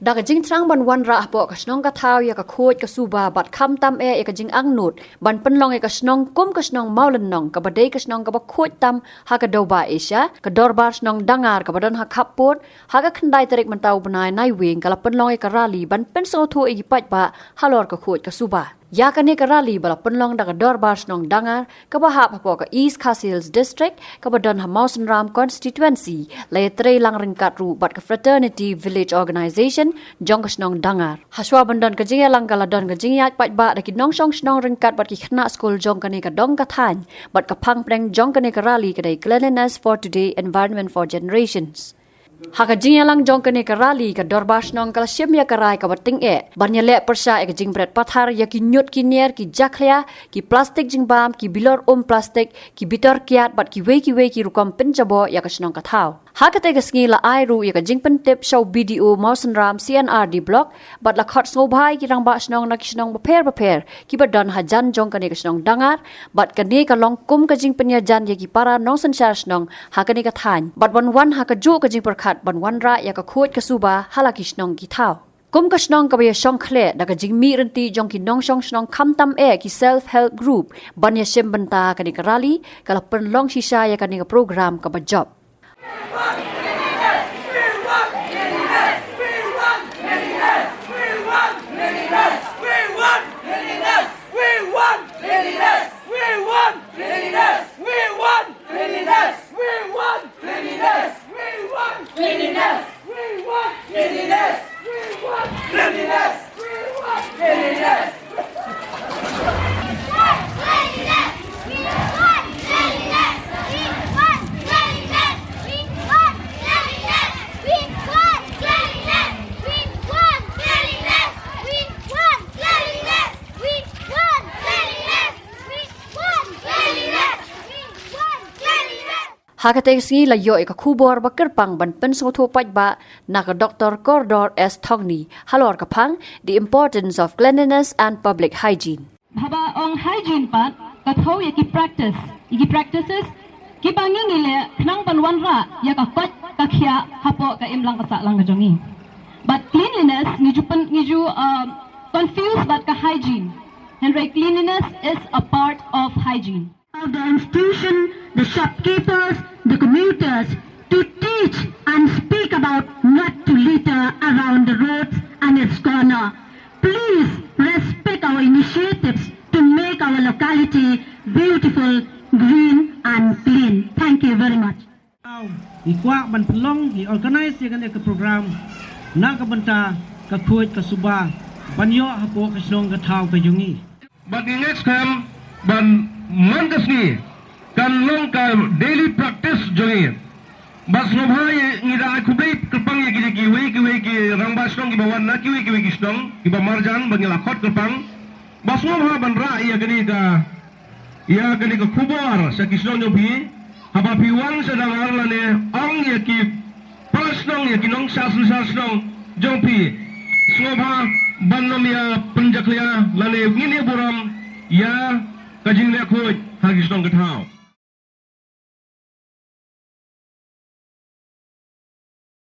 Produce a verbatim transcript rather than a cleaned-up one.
Da ka jingthrang ban wanrah hapoh ka shnong ka thaw ïa ka khuid ka suba bad khamtam eh ïa ka jingangnud ban pynlong ïa ka shnong kum ka shnong mawlynnong kaba dei ka shnong kaba khuid tam ha ka dewbah Asia, ka Dorbar Shnong Dangar kaba don ha khappud, ha ka khyndai tarik mynta u bnai Naiwieng ka la pynlong ïa ka rali ban pynsngewthuh ïa ki paidbah halor ka khuid ka suba. Ïa kane ka rali ba la pynlong da ka Dorbar Shnong Dangar kaba hap hapoh ka East Khasi Hills District kaba don ha Mawsynram Constituency, la ïatrei lang ryngkat ruh bad ka Fraternity Village Organization jong ka shnong Dangar. Hashwa ban don ka jingïalang ka la don ka jingïaid paidbah da ki nongshong shnong ryngkat bad ki khynnah skul jong kane ka dong ka thaiñ, bad ka phang pdeng jong kane ka rali ka dei Cleanliness for Today, Environment for Generations. Ha ka jingïalang jong kane ka rali, ka Dorbar Shnong ka la shim ïa ka rai kaba tyngeh ban ïaleh pyrshah ïa ka jingbret pathar ïa ki ñiut ki ñier, ki jakhlia, ki plastik jingbam, ki bilor um plastik, ki bitor kiad bad kiwei kiwei ki rukom pynjaboh ïa ka shnong ka thaw. Ha katei ka sngi la ai ruh ïa ka jingpyntip sha u B D O Mawsynram C and R D Block bad la khot sngewbha ïa ki rangbah shnong na ki shnong bapher bapher kiba don hajan jong kane ka shnong Dangar, bad kane ka long kum ka jingpynïajan ïa ki para nongsynshar shnong ha kane ka thaiñ bad ban wan ha kajuh ka jingpyrkhat ban wanrah ïa ka khuid ka suba ha la ki shnong ki thaw. Kum ka shnong kaba ïashong khleh da ka jingmih rynti jong ki nongshong shnong khamtam eh ki self help group ban ïashim bynta kane ka rali, ka la pynlong shisha ïa kane ka program kaba jop. Ha katei ka sngi la ïoh ïa ka khubor ba kyrpang ban pynsngewthuh paidbah na ka Doktor Kordor S Thongni halor ka phang The Importance of Cleanliness and Public Hygiene. Haba ong hygiene pat, ka thew ïa ki practice, ïa ki practices kiba ngi ngi leh khnang ban wanrah ïa ka koit ka khiah hapoh ka imlang ka sahlang ka jong ngi. But cleanliness ngi ju pyn, ngi ju, um, confuse bad ka hygiene. Hynrei cleanliness is a part of hygiene. Of the institution, the shopkeepers, the commuters to teach and speak about not to litter around the roads and its corner. Please respect our initiatives to make our locality beautiful, green and clean. Thank you very much. Ngi kwah ban pynlong, ngi organize ïa kane ka program na ka bynta ka khuid ka suba ban ïoh hapoh ka shnong ka thaw ka jong ngi. Bad ngi ngeit skhem ban man ka sngi kan long ka daily practice jong ngi. Bad sngewbha ïa ngi da ai khublei kyrpang ïa ki, kiwei kiwei ki rangbah shnong kiba wan na kiwei kiwei ki shnong kiba marjan ba ngi la khot kyrpang. Bad sngewbha ban rah ïa kane ka, ïa kane ka khubor sha ki shnong jong phi. Haba phi wan sha Dangar lane ong ïa ki para shnong, ïa ki nongshah synshar shnong jong phi, sngewbha ban ym ïa pynjakhlia lane ngin ïa burom ïa ka jingleh khuid ha ki shnong ka thaw.